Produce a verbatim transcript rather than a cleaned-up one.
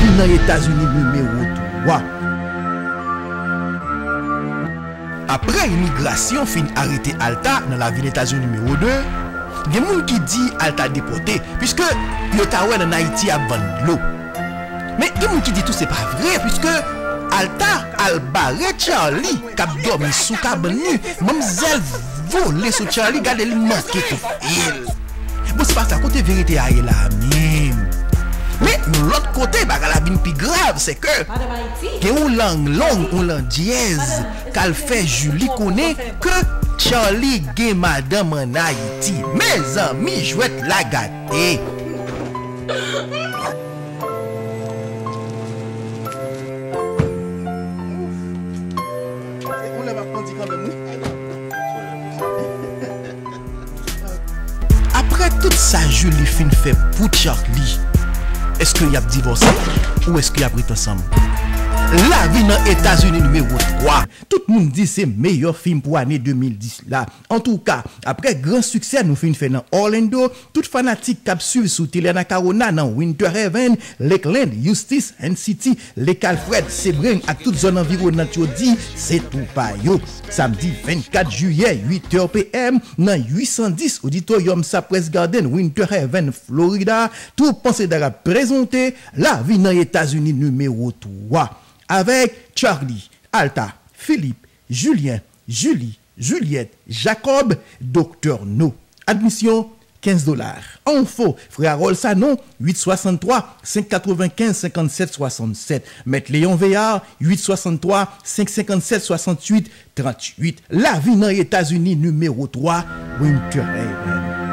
Nan Etazini nimewo twa. Apre imigrasyon fin arete Alta nan lavil Etazini nimewo de, gen moun ki di Alta depòte, piske yo ta wè l ann Ayiti ap vann dlo. Men gen moun ki di tou se pa vre, piske Alta al bare Charlie k ap dòmi sou kabann li. Manmzèl vole sou Charlie, gade li manke toufe l. Bon, se pa sa, kote verite a ye la menm? Men, yon lòt kote, bagay la vin pi grav, se ke gen yon lang long, yon lang dyèz, k al fè Julie konnen ke Charlie gen madanm ann Ayiti. Mezanmi, jwèt la gate. Apre tout sa Julie fin fè pou Charlie, èske y ap divòse ou èske y ap ret ansanm? Lavi nan Etazini nimewo twa. Tout moun di se meyè fim pou ane de mil dis la. Antouka, apre gran siksè nou fin fè nan Orlando, tout fanatik k ap swiv sou Tele Anacaona nan Winter Haven, Lakeland, Eustis, Haines City, Lake Alfred, Sebring ak tout zòn anviwonant yo di se tou pa yo. Samdi vennkat jiyè, uit è p m, nan uit san dis Auditorium Cypress Garden, Winter Haven, Florida, Twoup Panse Dara prezante Lavi nan Etazini nimewo twa, avèk Charlie, Alta, Philippe, Julien, Julie, Juliette, Jacob, Doktè No. Admisyon, kenz dola. Enfo, Frè Harold Sanon, uit swasanntwa, senk katrevenkenz, senkannsèt swasannsèt. Mèt Léon Véard, uit swasanntwa, senk senkannsèt, swasanntuit, tranntuit. Lavi nan Etazini nimewo twa, Winter Haven.